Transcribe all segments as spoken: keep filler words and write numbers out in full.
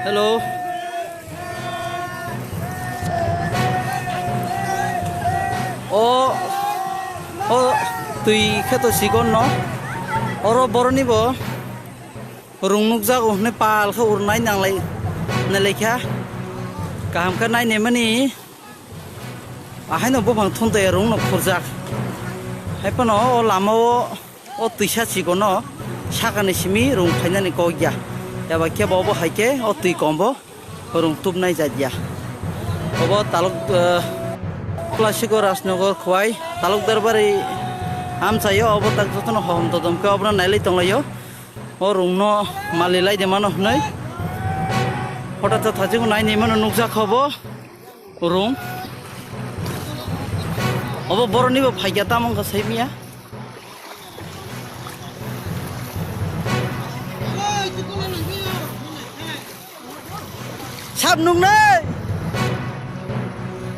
Hello. O, o twi khe to sikon no. Oro boroni bo rung nukjago hwnwi pal khe urnai nanglai, nailai kha. Kaham khe nainai mani. Ahaino buphang thun twi rung no khurjak. Hai phano o lama o, o twisa chikono sakani simi rung phainani kok ya. Eba khe bo bo hai khe o twi kom bo rung tubnai jat ya. Obo taluk, eh, Klasiko Rajnagar Khowai, Talukdar Bari amchaio, obo tak jotono hohom todom khe obono nailai tonglaio. O rung no mali lai de mano hwnwi. Hota to thajik nai ni mano nukjak kho bo. Rung. Obo boroni bo phaikya tamo wngkha sai miya. Sab nungnai.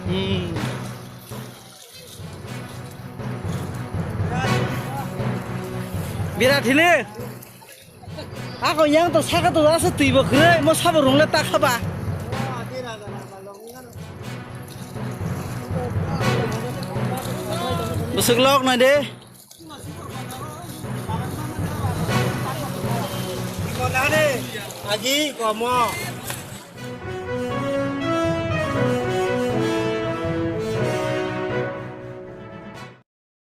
Hmm. Birat hili. Ako yang to saka to asa twi bo kwrwi, mo sabo rung le ta kha ba. Bwswk lok nai de. Agi komo.